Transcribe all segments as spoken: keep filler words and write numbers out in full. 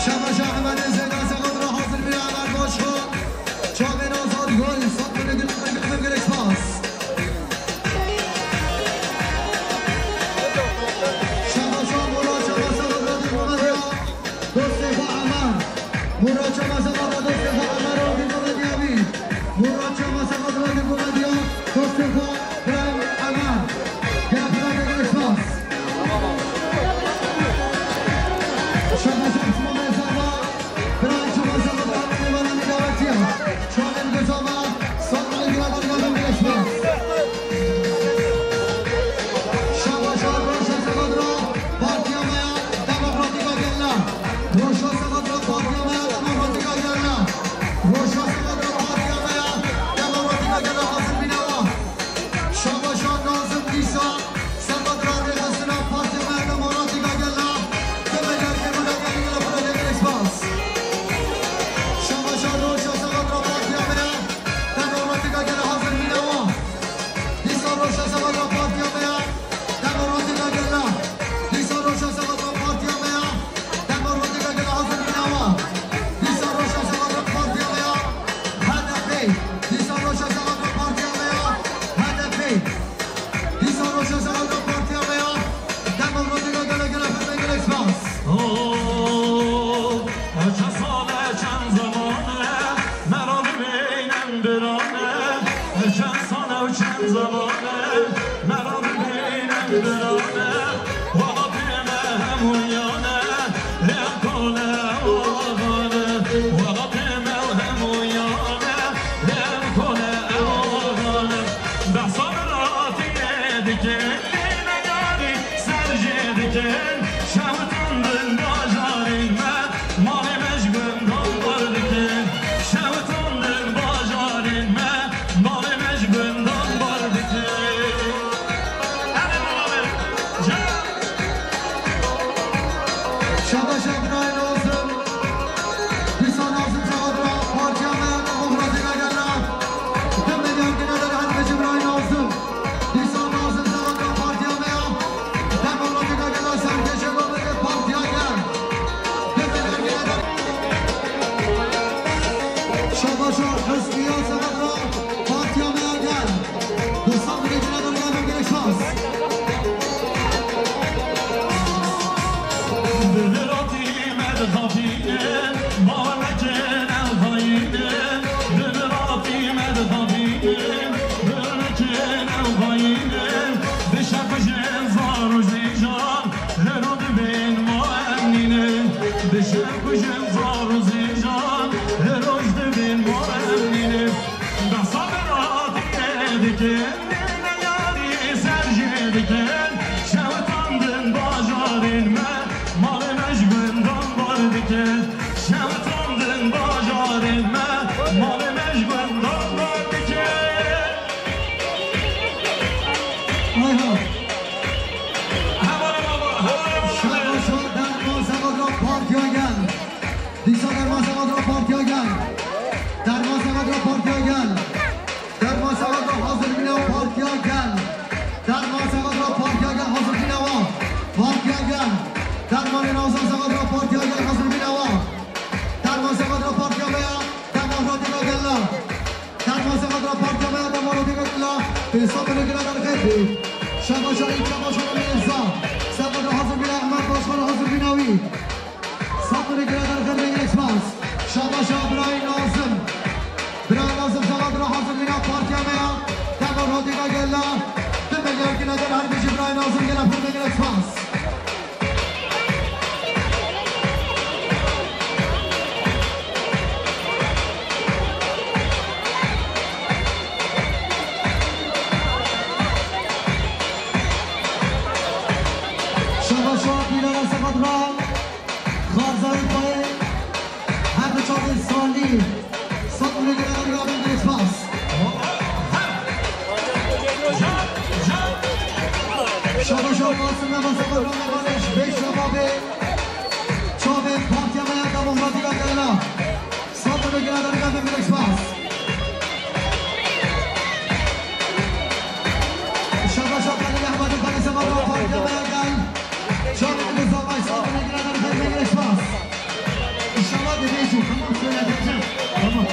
Şabaş Ahmedê Zeyda Sebat re hazir bîne Emer Başkan. Çavên azad goy, sed milî gul, gul, gul, gul, spas. Şabaş Ahmedê Zeyda Sebat re diplomat ya. Dostê xwe Emer. Mûra çema seqata dostê xwe Emer û dî komediya wî. Mûra çema seqata dî komediya dostê xwe Brahim Emer. Gel xwe degel spas. Şema şema seqata Brahim çema seqata dî komediya wî. Şema seqata Şabaş, roşa sebat ra Partiya me ya Demokratîk a Gel a. Roşa sebat ra Partiya me ya Demokratîk a Gel a. Roşa sebat ra Partiya me ya Demokratîk a Gel a hazir bîne wa. Şabaş, Nazim dîsa sebat ra rêxistina Partiya me ya Demokratîk a Gel a. Demê derkir bûne gelî gel a xwe degel spas. Şabaş, roşa sebat ra Partiya me ya Demokratîk a Gel a hazir bîne wa. Dîsa roşa sebat ra Partiya me ya Demokratîk a Gel a. Dîsa roşa sebat ra Partiya me ya Demokratîk a Gel a hazir bîne wa. Dîsa roşa sebat ra Partiya me ya H D P. Dîsa roşa sebat ra Partiya me ya H D P. Dîsa roşa sebat ra Partiya me ya Demokratîk a Gel a, gel a, gel a, gel a, spas. Oh, çend sal e, çend zeman e, me re dibînin biran e. Çend sal e û çend zeman e, me re dibînin biran e. Welatê me hemûyan e, lê em kol e û avan e. Welatê me hemûyan e, lê em kol e û avan e. Behsa miratiyê dikin, lê neyarî ser jê dikin. Şewitandin bajarên me, malê me ji gundan bar dikin. Şewitandin bajarên me, malê me ji gundan bar dikin. Hadi bakalım. Şabaş Abdurrahim Nazım. Dîsa Nazım Sebat ra Partiya me ya Demokratîk a Gel a. Demê derkir bûne gelî gel a xwe degel spas. Şabaş, Nazim Sebat ra Partiya me ya Demokratîk a Gel a, serkêşe babetê Partiya Gel. Demê derkir bûne gelî. Şabaş, Hüsniya Sebat ra Partiya me ya Gel. Dostan, bûne gelî gel a xwe degel spas. Bi viratî me dixapînin, bawer nekin ew xayînin. Bi viratî me dixapînin, bawer nekin ew xayînin. Dişe kujin zar û zijan, her roj dibên ma em nînin. Dişe kujin zar û zijan, her roj dibên ma em nînin. Behsa miratiyê dikin, lê neyarî ser jê dikin. Şewitandin bajarên me, malê me ji gundan bar dikin. Şewitandin bajarên me, malê me ji gundan bar dikin. Ayha. Hevalê baba, hevalê baba. Şabaş, derman sebat ra Partiya Gel. Dîsa derman sebat ra Partiya Gel. Derman sebat ra Partiya Gel. Derman sebat ra hazir bîne Partiya Gel. Derman sebat ra Partiya Gel hazir bîne wa. Partiya Gel. Dermanê Nazan sebat ra Partiya Gel hazir bîne wa. Derman sebat ra Partiya me ya Demokratîk a Gel a. Derman sebat ra Partiya me ya Demokratîk a Gel a. Hesabê gire derxê. Şabaş, şabaş, şabaş, şabaş. Sebat ra hazir bîne Ehmed Başkan hazir bîne wî. Sed milî gire derxê, gelek spas. Şabaş a birayê Nazim. Birayê Nazim sebat ra hazir bîne Partiya me ya Demokratîk a Gel a. Demê derkir bûne gelî gel a xwe degel spas. Başa Bilal Sefatla, Xarzayî Payê, her du çavên Salî, sed milyon lira, bin lira spas. Şabaş ol, Asım Mehmet Sefatla, Mehmet Beş Şababê, çavên Partiya me ya Demokratîk a Gelan. Sed milyon lira, bin lira spas. Şabaş ol, Xalil Ehmed, Xalil Sefatla, Partiya me ya Gel. Çavên Muzaffer, sed milyon lira, bin lira spas. İnşallah dediği şu, tamam, söyleyeceğim. Tamam.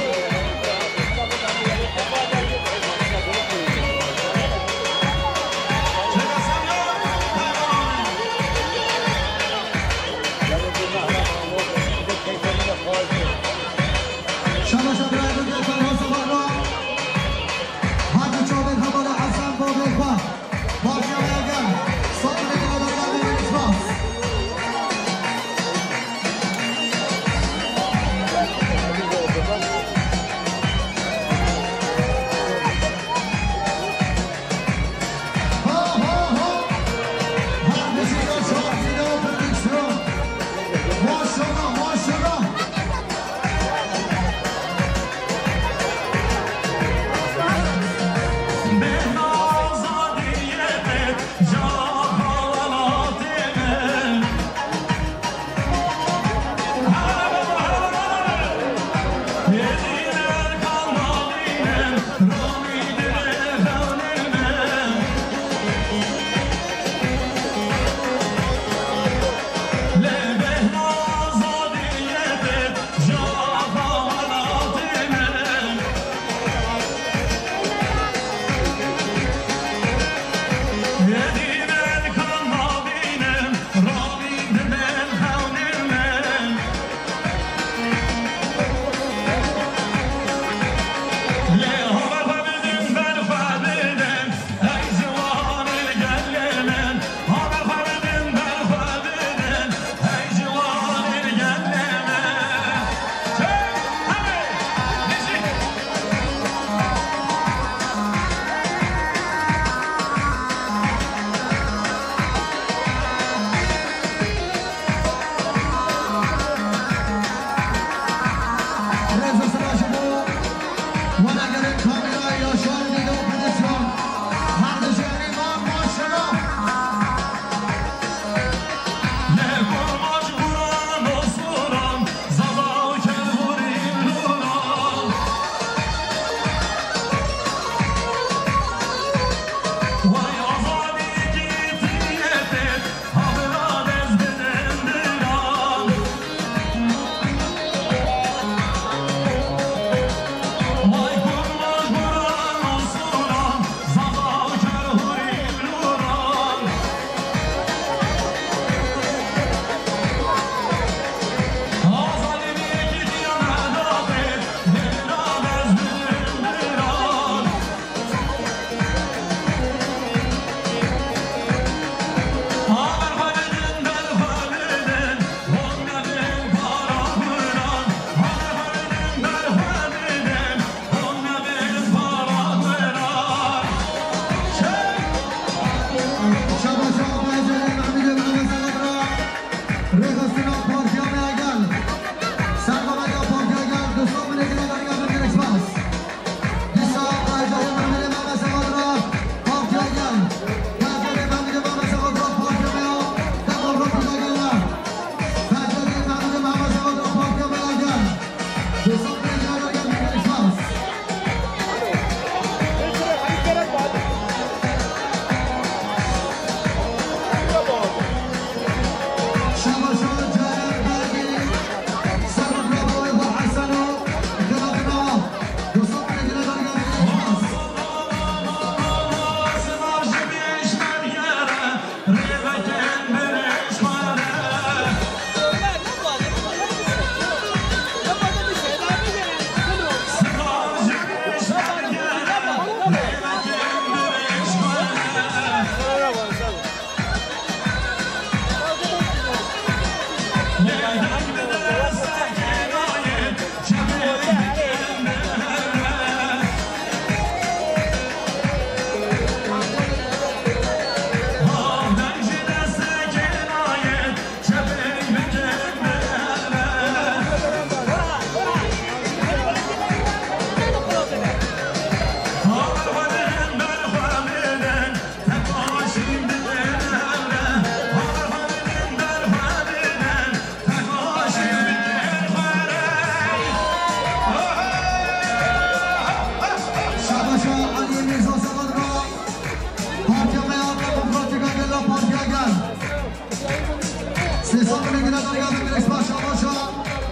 Hesabine gire derya ve direkt baş avaşa.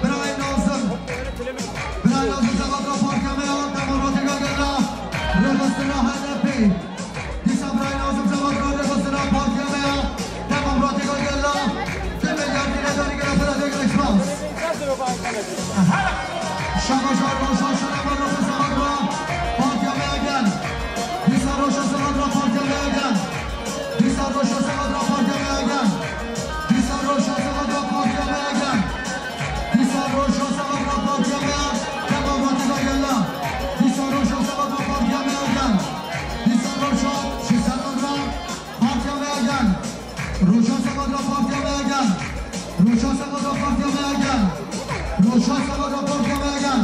Birayê Nazim. Birayê Nazim Zevat ra partiya me ya. Demokratîka gela. Rêxistina H D P. Dîsa birayê Nazim Zevat ra rêxistina partiya me ya. Demokratîka gela. Demê yardîne darî gela pira de direkt baş. Şabaş Roşa Şabaş Roşa Zevat ra partiya me ya gel. Dîsa Roşa Zevat ra partiya me ya gel. Dîsa Roşa Zevat ra partiya me ya gel. Dîsa Roşa Zevat ra partiya me ya gel. Dîsa Roşa Zevat ra partiya me ya. Demokratîka gela. Dîsa Roşa Zevat ra partiya me ya gel. Dîsa Roşa Zevat ra partiya me ya gel. Roşa Zevat ra partiya me ya gel. Roşa Zevat ra partiya me ya gel. Roşa Zevat ra partiya me ya gel.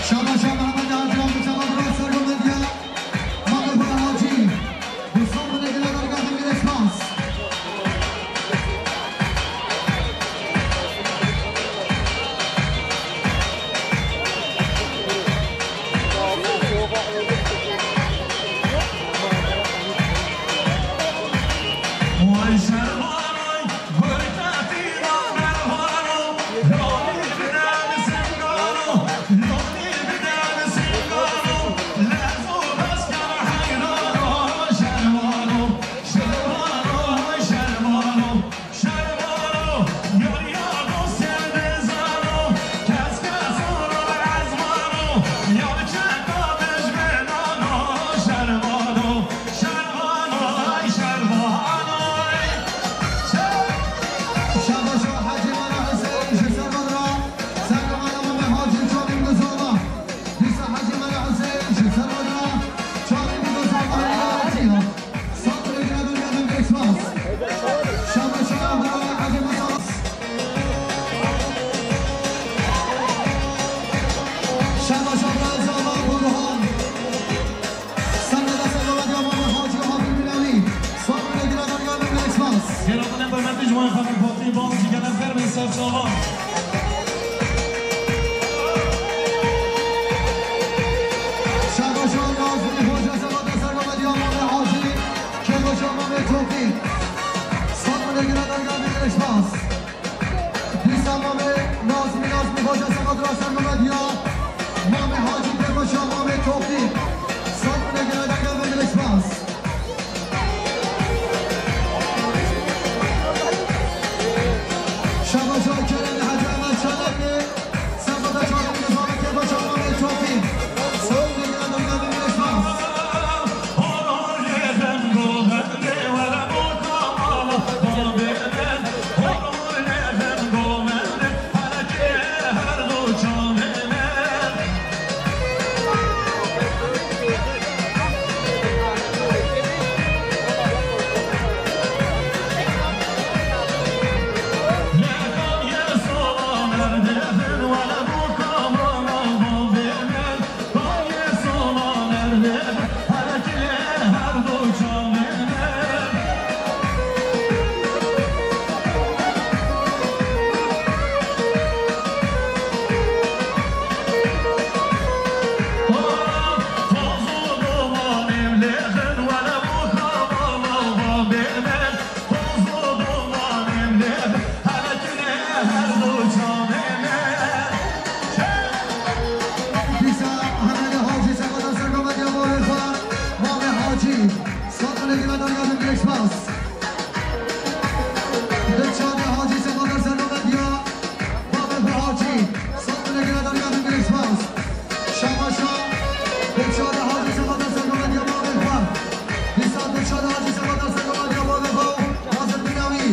Şabaş Mehmet Hacı, Mehmet Hacı, Mehmet Hacı. Şabaş Hacı Mala Hüseyin ji Servan ra, Servan Mala Hacı Çalîm Guzala. Dîsa Hacı Mala Hüseyin ji Servan ra, Çalîm Guzala. Sağ olun, gelin, gelin, Christmas. Şabaş Hacı Mala. Şabaş Hacı Mala Burhan. Sen de sen de ya Mehmet Hacı Hafız Binali. Sağ olun, gire derya ve Christmas. Gel adına hürmetli Cumhuriyet Halkı Fatih Bal, Cigeler Fermi, Serçava. Şabaş Hacı Nazmi Hoca, Sebat Eser Mehmet ya Mehmet Hacı. Kebaşa Mehmet Topik. Sağ olun, gire derya ve Christmas. Dîsa Mamê Nazmî Nazmî Hoca Sebat Rasen Mehmed ya. Mamê Hacî Pêbaşa Mamê Tofîq. Sed binê girêdayî ve gelek spas. Şabaşa Keremê Hacî Ehmed Çalakê. Sebata Çalakê Pêbaşa Mamê Tofîq. Sed binê girêdayî ve gelek spas. Dîsa Hemedê Hacî Sebat Sergo Medya Bavê xwe, Bavê Hacî, Saqilê Gila Derya Dingilê Spas. Dilşadê Hacî Sebat Sergo Medya, Bavê xwe Hacî, Saqilê Gila Derya Dingilê Spas. Şabaşa, Dilşadê Hacî Sebat Sergo Medya Bavê xwe. Dîsa Dilşadê Hacî Sebat Sergo Medya Bavê xwe, Hazir Binawî.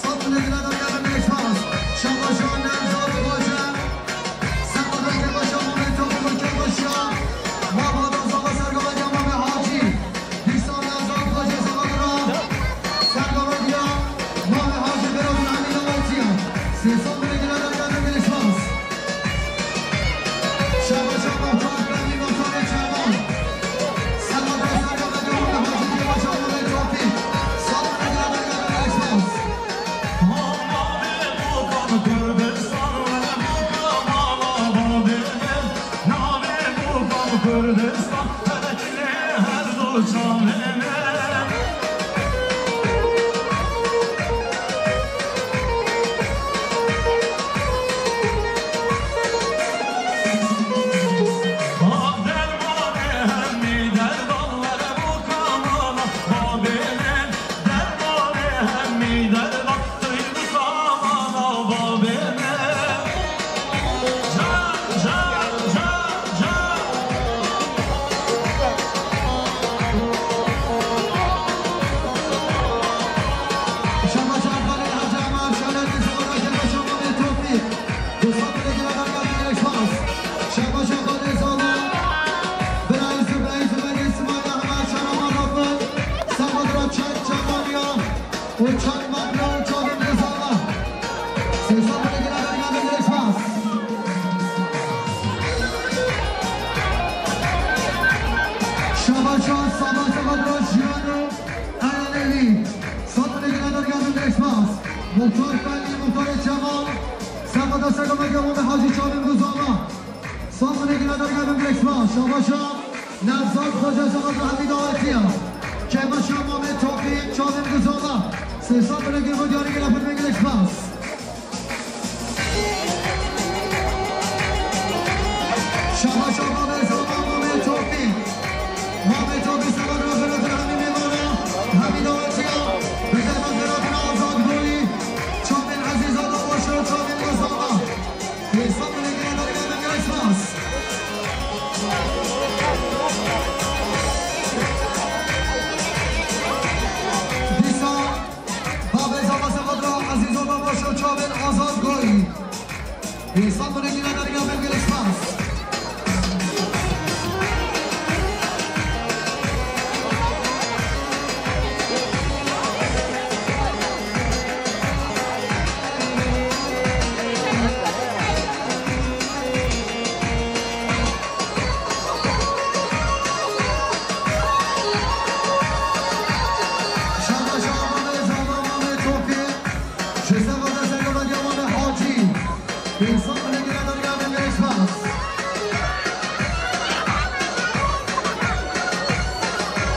Sed binê gile derya ve dirêj spas. Şabaşa Nevzaro Baca. Sed binê gile başa Mamê Topî ve kêbaşa. Mabada Zava Sergo Kurdistan, her çile, her du çavê me. Şabaşa, Şabaşa Badra Jiyano Eyaneli. Sağ olun, yine dergâ bin direkt spas. Muhtar Fenli, Muhtar Cemal. Sağ olun, Sağ olun, Hacı Çavin Guzala. Sağ olun, yine dergâ bin direkt spas. Şabaşa Nevzat Hoca, Şabaşa Hamid Avetiya. Kemal Şah, Muhammed Topik, Çavin Guzala. Sağ olun, yine bu diyarı yine bir direkt spas. Şabaşa Mamed Zama, Mamed Topî. Mamed Topî, Sema Grafina, Fir Hemî Mêvana, Hemî Dawetiya, Bi Sema Grafina, Azad Goyî, Çavên Ezîz, Azad Başo, Çavên Gozama. Hesabine giren dergâ bin direkt spas. Dîsa Babê Zama Sema Dra, Ezîz Azad Başo, Çavên Azad Goyî. Hesabine giren dergâ bin direkt spas. Şabaşa Mamê Zama Mamê Topî. Ji Sema Dra Sema Dra Hacî. Hesabine giren dergâ bin direkt spas.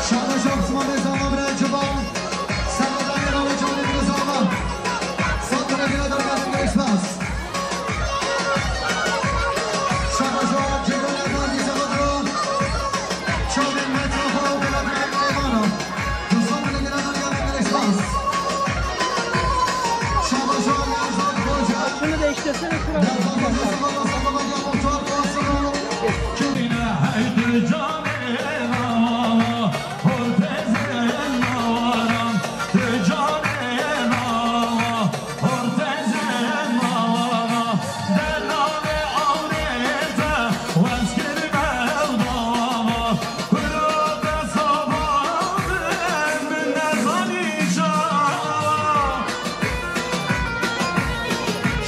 Şabaşa Osman Bey, Zama Bira Civan. Sema Dra Yena ve Çavên Guzala. Sema Dra Yena dergâ bin direkt spas. Şabaşa Ceylan Efendi, Sema Dra. Çavên Metra Xwe, Berat Êvana. Hesabine giren dergâ bin direkt spas. Şabaşa Nevzat Hoca. Şunu değiştirsene, şuna. Nevzat Hoca, Sema Dra, Sema Dra, Muhtar Kasım.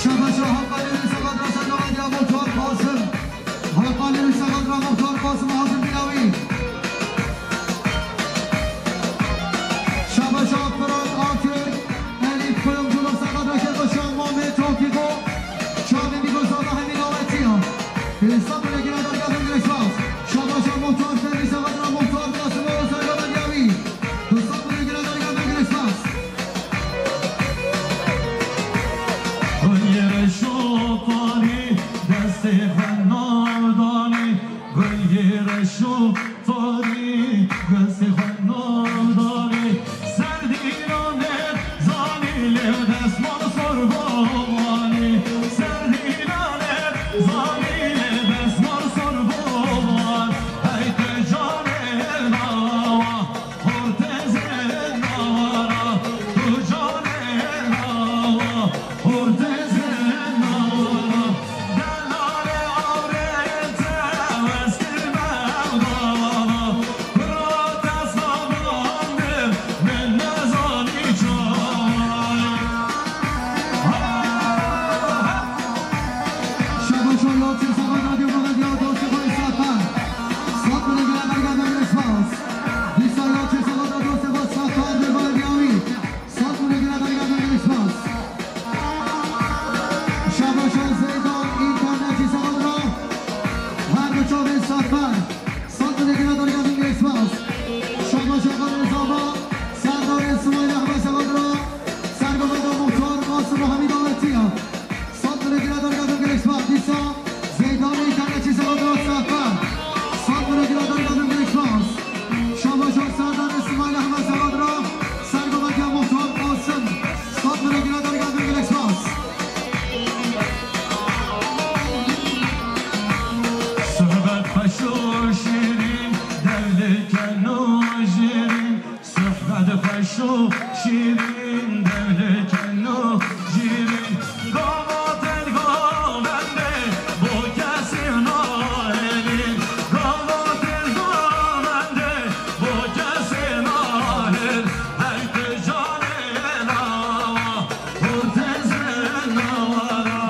Şabaşa Hakkari Rüsa Madrasa Navadiya Muhtar Kasım. Haqqanî Rûşa Xadra Muxtar Qasim Hazim Bînawî. Şabaşa Firat Atürk, Elîf Kuyumcu Rûşa Xadra Kerbaşa Mamê Tofîko, Çavê Bîgo Zala Hemî Dawetiya. Hesabine giren dergâ bin direkt spas. Şabaşa Muxtar Fendî Rûşa Xadra Muxtar Qasim Rûşa Xadra Bînawî. Hesabine giren dergâ bin direkt spas. Gul yê reş û tarî, destê xwe navdanî. Gul yê reş û tarî, destê xwe navdanî. Serdî navê zanî, lê destmal sor bobanî. Serdî navê zanî, lê destmal sor boban. Hey tu canê nawa. Şu şîrîn devlekeno şîrîn gava tedga bende bo kesê nahêlîn gava tedga bende bo kesê nahêl her tu canê dawa hurtezê nawara.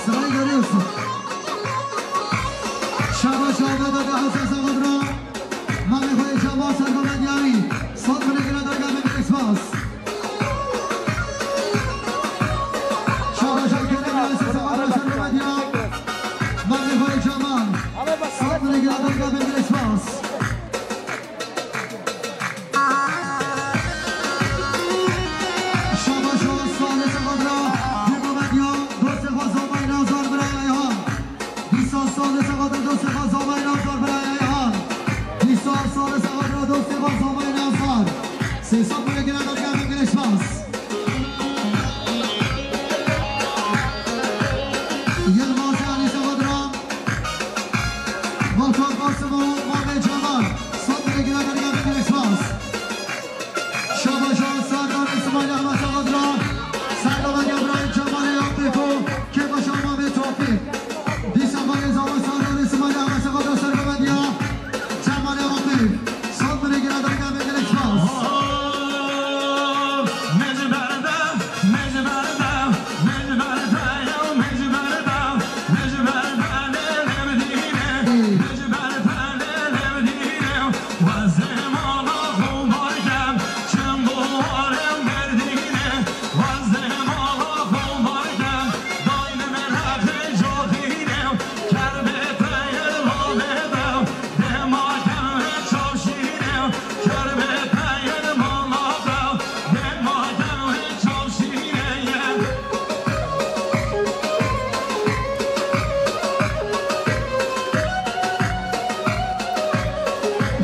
Sırayı görüyorsun. Şabaş Ahmet Aga Hasan Samadra. Mami Xwê Şabaş Erdogan Diyarî. Sot Miligina Derga Mingir Spas. Şabaş Kerem Yasir Samadra Serdogan Diyar. Mami Xwê Şaban. Sot Miligina Derga Mingir Spas. Şabaş Salih Samadra. Dîmomediya. Dostê xwe Zamayî Nazar Birayê Eyhan. Dîsa Salih Samadra dostê xwe Zamayî Nazar Birayê Eyhan. Dostê Bazamay Nazar. Sê sed lirê gire dergehê, gelek spas. Yilmaz Ali Sağadra. Motor Qasim û Mamê Cemal. Sed lirê gire dergehê, gelek spas. Şabaşa Serdar Îsmaîl Ehmed Sağadra. Serdar Medya Ibrahim Cemalê Atîf û Kêbaşa Mamê Tofîq. Dîsa Malê Zava Serdar Îsmaîl Ehmed Sağadra, Serdar Medya. Cemalê Atîf, sed lirê gire dergehê, gelek spas.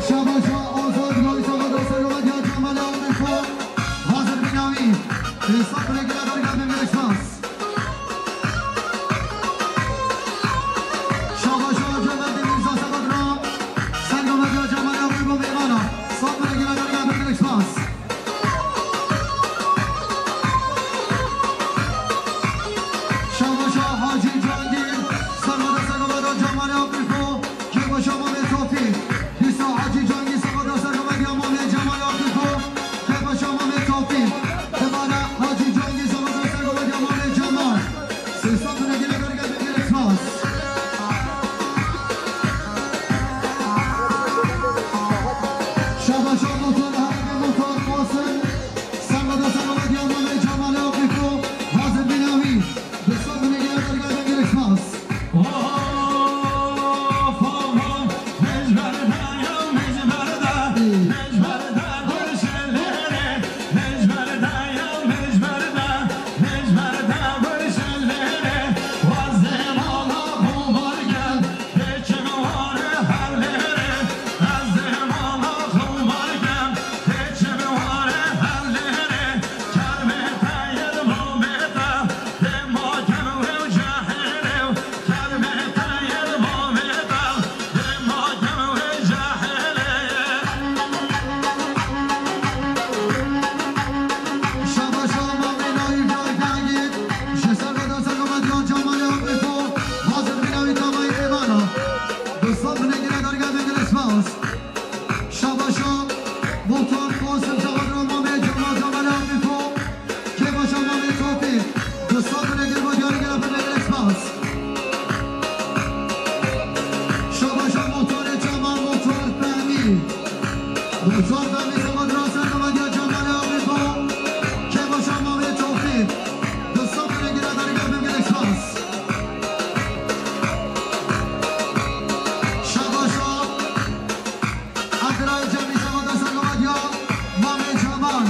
Şabaşa Azad Loîs Sağadra, Serdar Medya, Cemalê Atîf û Hazir Bînawî. Sed lirê gire dergehê, gelek spas. Şabaşa Cevdetî Mîrza Sağadra, Serdar Medya, Cemalê Atîf û Mêvana. Sed lirê gire dergehê, gelek spas. Şabaşa Hacî Cangî, Serdar Sağadra, Cemalê Atîf û Kêbaşa Mamê Tofîq. Dîsa Hacî Cangî Sağadra, Serdar Medya, Mamê Cemal Atîf û Kêbaşa Mamê Tofîq. Dibare Hacî Cangî Sağadra, Serdar Medya, Mamê Cemal. Sê sed lirê gire dergehê, gelek spas. Şabaşa Motor, Herekê Motor, Qasim. Serdar Sağadra, Mamê Cemalê Atîf û Hazir Bînawî. Bi sed lirê gire dergehê, gelek spas. Şabaşa Mamê Naîf Dargagî, ji Serdar Sağadra, Cemalê Atîf û Hazir Bînawî, Tamayê Mêvana. Bi sed lirê gire dergehê, gelek spas. Şabaşa Motor Qasim Sağadra, Mamê Cemal, Cemalê Atîf û Kêbaşa Mamê Tofîq. Bi sed lirê gire bo diyarî gere, gelek spas. Şabaşa Motorê Cemal, Motor Fehmî. Motor Fehmî Sağadra, Serdar Medya, Cemalê Atîf û Kêbaşa Mamê Tofîq. Bi sed lirê gire dergehê, gelek spas. Şabaşa Aqirayê Cemî Sağadra, Serdar Medya, Mamê Cemal.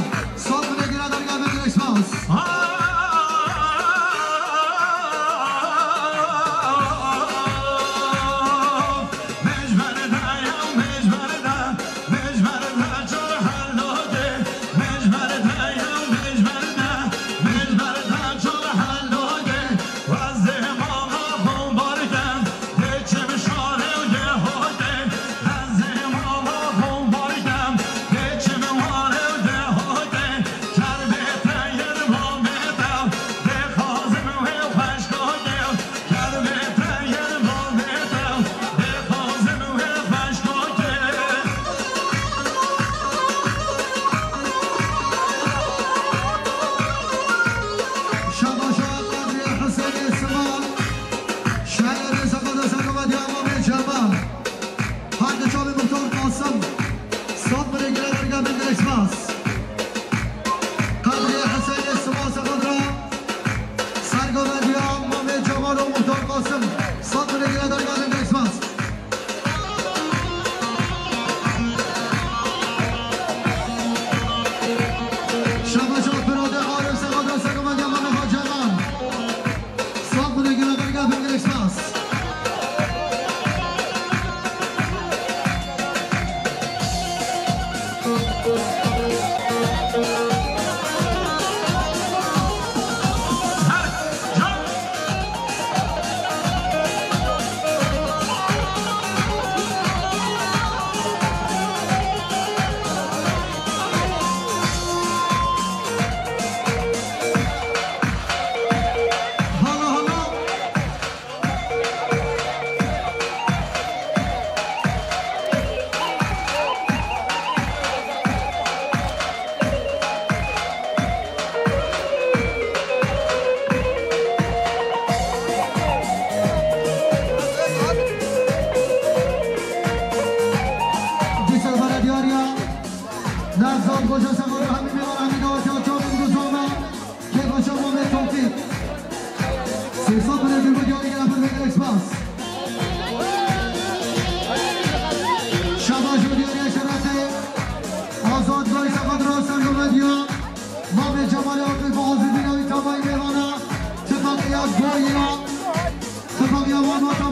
Sed lirê gire dergehê, gelek spas.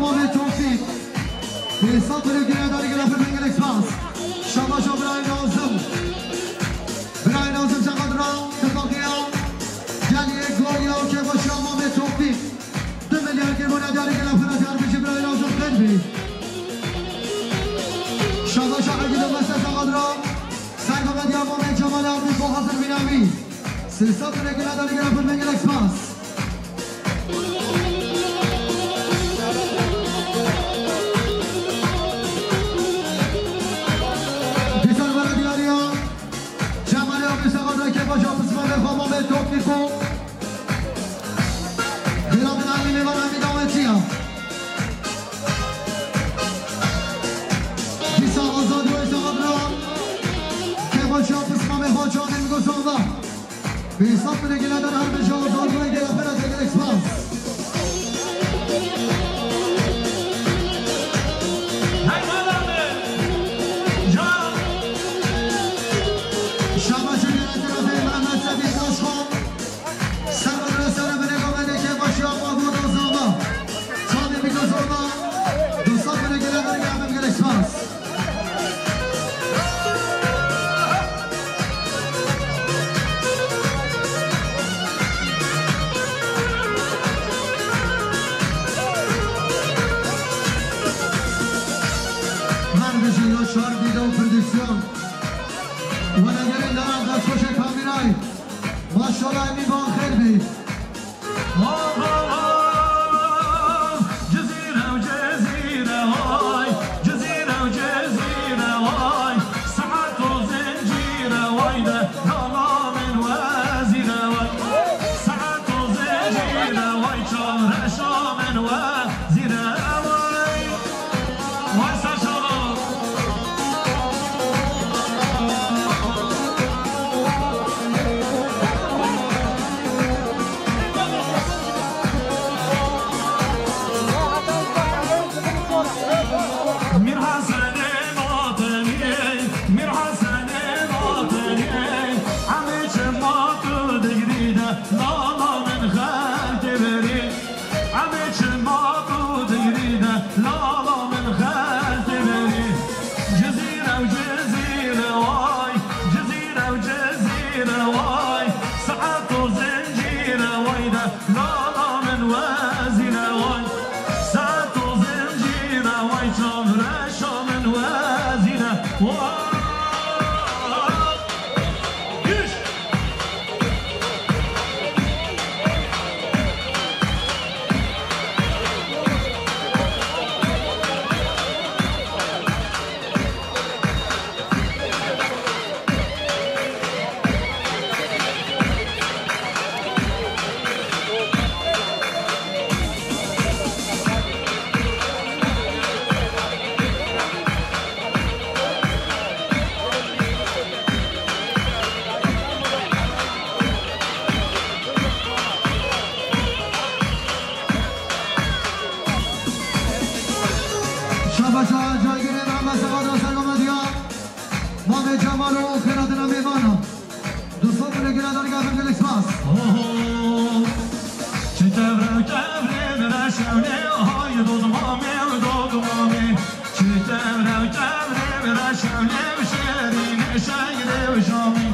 Tofîk. Hesap bile gire, dar gire, pir gelek spas. Şabaşa birayê Nazim. Birayê Nazim, şabaş ra, tifaqiya. Gel yek gol ya, Kebaşa Mamê Tofîk. Du milyar kêbona dar gire, pir dar bişî, birayê Nazim, qelbî. Şabaşa Egîd, meste, şabaş ra. Sergo medya Mamê Cemal abi, bu hazır binamî. Hesap bile gire, dar gire, pir gelek spas. Dîsa li vere diyariya Cemalê Abî Sexadra Kebaşa Pismamê Xwe Mamê Tofîko. Xêra bin Emînê van Emî dawetiya. Dîsa Azad Wê Sexadra Kebaşa Pismamê Xwe Çavên Gozonda. Hesap bile gire, dar her beşa Azad Wê gele pera te gelek spas. Şabaşê yönetmenê Mehmet Sedî Taşxan. Ser ve re sere bine gomene Kebaşa Mahmut Ozan'a. Çavê Gozonda. Hesap bile gire, dar gire, pir gelek spas. Her bijî Yaşar Video Prodüksiyon. Wenegerên daran destxweşê kamîrayê. Maşallah, Emî, van xêr bî. Cizîre û Cizîre way, Cizîre û Cizîre way, saet û zincîre way de, dana min wezîre way. Saet û zincîre way, çavreşa min wezîre way. Vay saçalo. Mîr Hesenê Matenî, Mîr Hesenê Matenî, emê çima tu digrî de, nana min xelkê berî. Emê çima tu digrî de, lala min xelkê berî. Cizîre û Cizîre way, Cizîre û Cizîre way, saet û zincîre way de, lala min wezîre way. Saet û zincîre way, çavreşa min wezîre way. Yürüyüş. Şabaşa Cagirê Mehmet Sefada Sergo Medya. Mamê Cemal û xêratina mêvana. Du sed bile gire, dar gire, pir gelek spas. Oho. Çi tevre û tevrê min re şewnê, hay dodmamê û dodmamê. Çi tevre û tevrê min re şewnê, şêrînê şeyrê û şamê.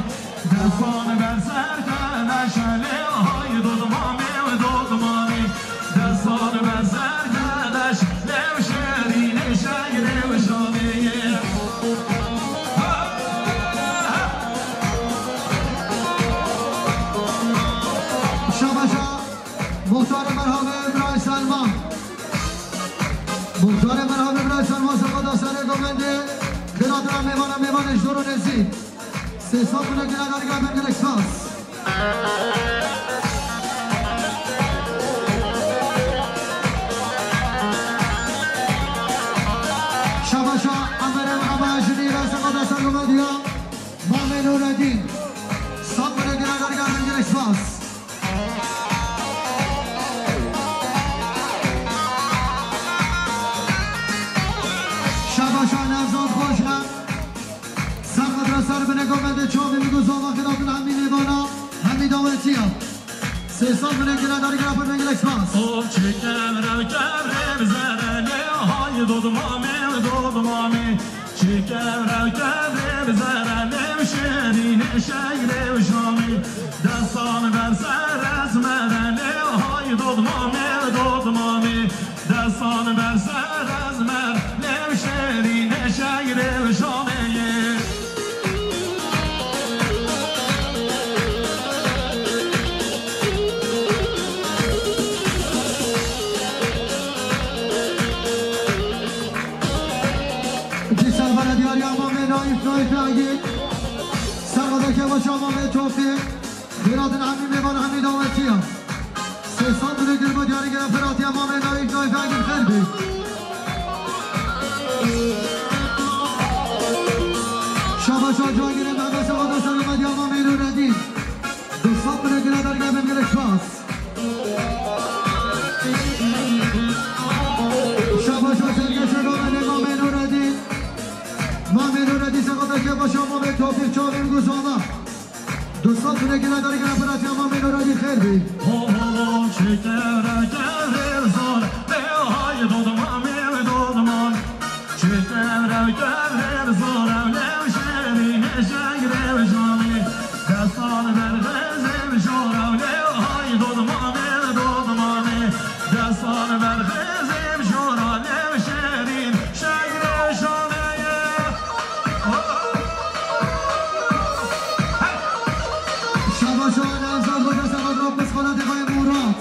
Destan ber ser te neşelê, hay dodmamê û dodmamê. Destan ber ser te neşelê, şêrînê şeyrê û şamê. Şabaşa Muxtarê merhavê Birayê Selman. Muxtarê merhavê Birayê Selman, Sefada Serê Gomendê. Xêratina mêvana, mêvanê ji dor û nêzî. Sê sed bile gire, dar gire, pir gelek spas. Şabaşa Emerê Mehema Jinî re, Sefada Sergo Medya. Mamê Nureddin. Sed bile gire, dar gire, pir gelek spas. Şabaşa Nevzat Xweşrem. Sefada Sergo Medya, çavê min gozava, xêratina hemî mêvana, hemî dawetiya. Sê sed bile gire, dar gire, pir gelek spas. Of çi kevrew kevrew zerelê, Dodmamê, dodmamê, çi kevrew kevê bi zere nêvşêrî nêşegrê û şamê. Destan ber ser ez merenê, hay dodmamê, dodmamê. Destan ber ser ez mer nêvşêrî nêşegrê û şamê. Dîsa belediyariya Mamê Naîf, Naîf Agî. Serxwedeke baş a Mamê Tofîq. Bîradin Emî mêvan Emî dawetiya. Sê sed bine girma diyarî gere Firatiya Mamê Naîf, Naîf Agî xêr bî. Şabaşa Cagirê Mehmet Sefada Seromediya Mamê Nureddîn. Du sed bine gire dergah bin gelek spas. Şabaşa Sergeşe Gavene Mamê Nureddîn. Mamê Nureddîn Sefada Kebaşa Mamê Tofîq Çavîn Guzana. Du sed bine gire dergah Firatiya Mamê Nureddîn xêr bî. Ho, ho, ho, çi kevre kevre zor, lê hay dodmamê dodmam. Çi kevre kevre zor, ew nêvşêrî nêşegrê û şamê. Destan ber xêzê bijora, ew nê hay dodmamê dodmamê. Destan ber xêzê bijora, nêvşêrî nêşegrê û şamê. Şabaş o Alem Zar Hoca, Sebat Rab, Psixoloji Xayê Murat.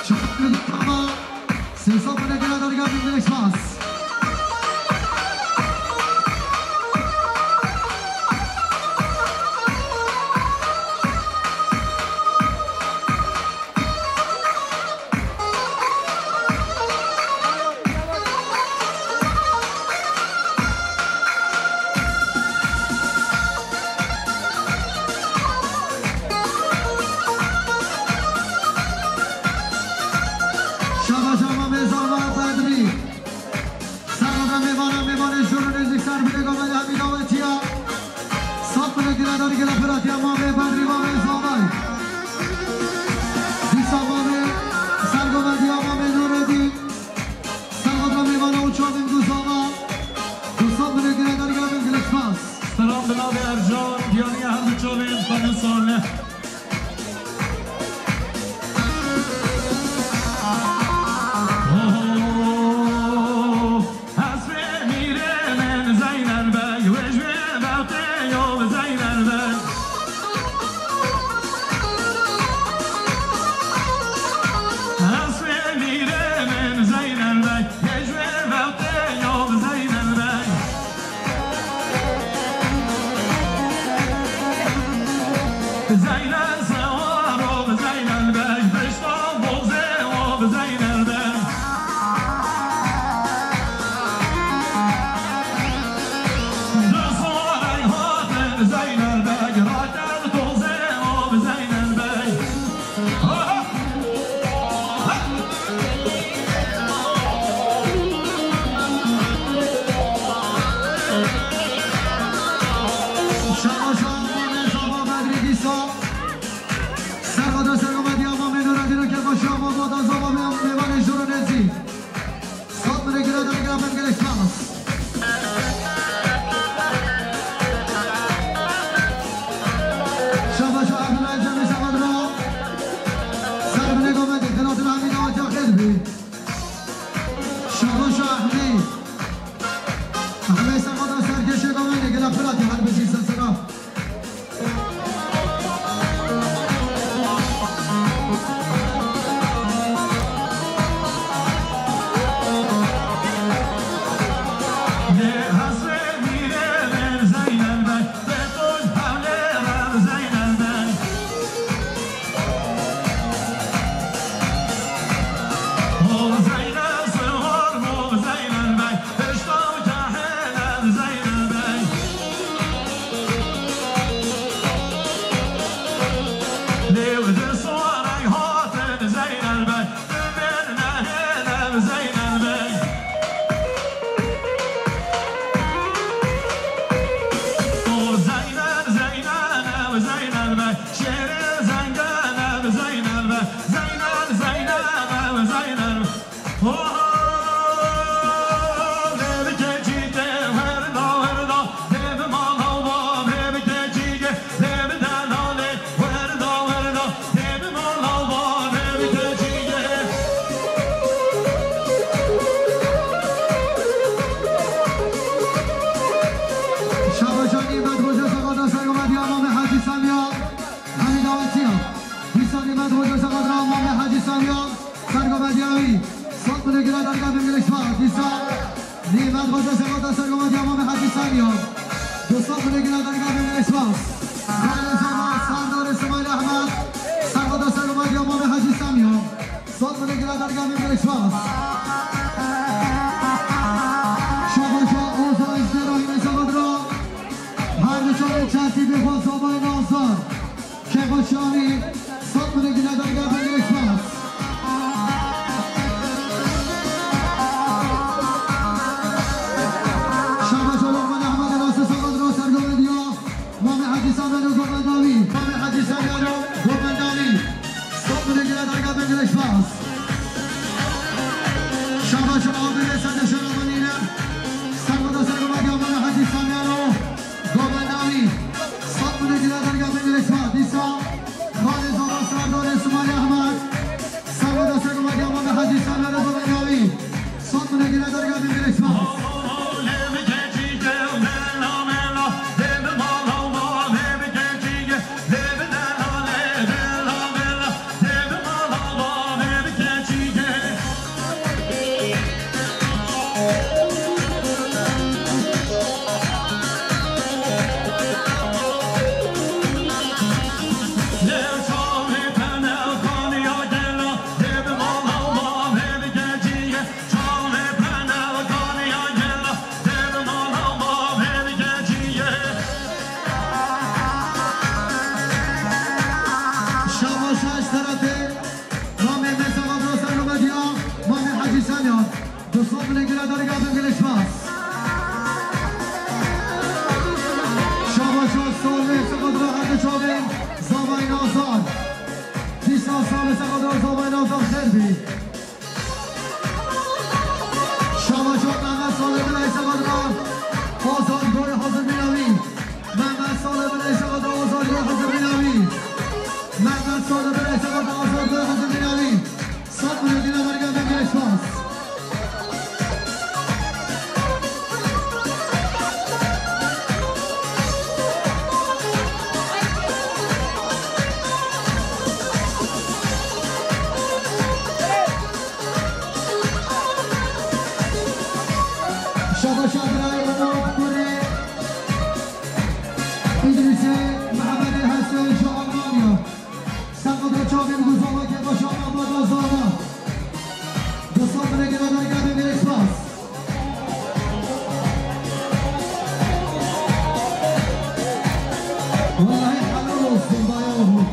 Şabaş o Alem Zar Hoca, Sebat Rab, Psixoloji Xayê Murat. Şabaş Mamê Zava Bedrî. Serxwedî mêvana, mêvanê jûr û nêzîk ser bîrê Gamê Hemî dawetiya. Sed bine gire dergah Firatiya Mamê Bedrî, Mamê Zavay. Dîsa Mamê Serxwedî ya Mamê Nureddîn. Serxwedî mêvana û çavên Guzava. Du sed bine gire dergah bin gelek spas. Selam bi navê Ercan, diyariya her du çavên xwe ne sane. Bin gelek spas. Dîsa Nîmet Xoca Sefata sergometiya Mamê Hecî Semî ya. Du sed milê gila dergah bin gelek spas. Xalê Zova Serdarê Simayîl Ehmed. Sergota sergometiya Mamê Hecî Semî ya. Sed milê gila dergah bin gelek spas. Şabaşa Oza Ejderha yine Sefat ra. Her du çavên çertî bê xwe Zovayê Nazar. Kêfa Şamî, sed milê gila dergah bin gelek spas. Şabaşa Lokman Ehmedê Rastê Sefat ra sergometiya Mamê Hecî Semî ya Govendavî. Mamê Hecî Semî ya Govendavî. Sed milê gila dergah bin gelek spas. Şabaşa Abdulê Sende Şeramanîne. Sergota sergometiya Mamê Hecî Semî ya Govendavî. Sed milê gila dergah bin gelek spas. Dîsa Xalê Zova Serdarê Simayîl Ehmed. Sergota sergometiya Mamê Hecî Semî ya Govendavî. Sed milê gila dergah bin gelek spas. Şabaş şaş tarafê Mamê Mesa Vadra Sergometiya Mamê Hecî Semî ya. Du sed milê gila dergah bin gelek spas. Şabaş şaş Salê Sefat ra her du çavên Zovayê Nazar. Dîsa Salê Sefat ra Zovayê Nazar xêr bî. Şabaşa Mehmet Salih bin Eysa Badra, Azad Goy hazır binavî. Mehmet Salih bin Eysa Badra, Azad Goy hazır binavî. Mehmet Salih bin Eysa Badra, Azad Goy hazır binavî. Sed milê gila dergah bin gelek spas. Şabaşa birayê Umut Kurê, Îdrîsê Mehemedê Hesên ji Almanya. Sen qedra çavên guzava ke başa Ahmeda Zara. Du sed milê gila dergah bin gelek spas. Vallahi helal olsun, bayağı oldu.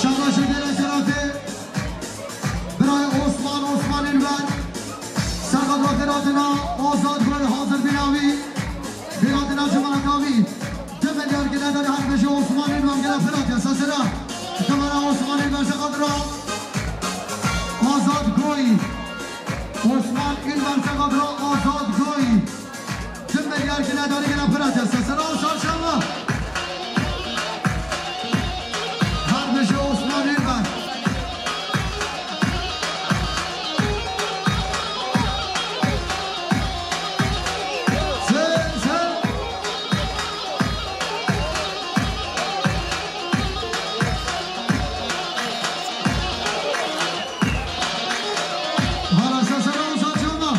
Şabaşê gelek serafê, birayê Osman, Osman Ünver, serqadra Firatina, Azad Gol hazır binavî, Firatina Cumhurbaşkanı. Du milyar gile der her bêje Osmanî van gile Firat ya sesera. Dumara Osmanî van se qadra. Azad Goy. Osman Ünver Segadra Azad Goy. Tüm medyar gine darî gine pira cesta. Sera û çarşamba. Kardeşi Osman Ünver. Sen, sen. Bana sesler olsun canım.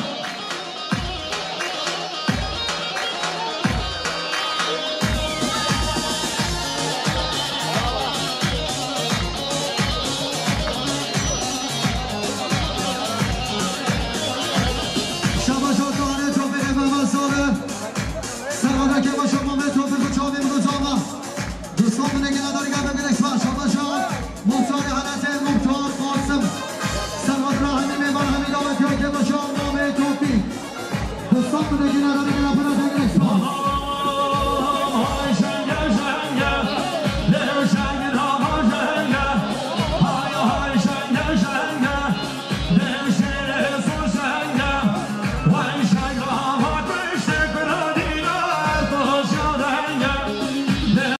Şabaş olsun, Topik Mehmet Sarı. Servada Kemal Şaban ve Topik Uçan ve Mutlu Canlı. Dostum, ne gelen darga ve güneş var. Şabaş olsun. Muhtar Halat'e Muhtar Kasım. Serhat Rahmi ve Merhemi davet yok. Kemal Şaban ve Topik. Dostum, ne gelen darga ve güneş var.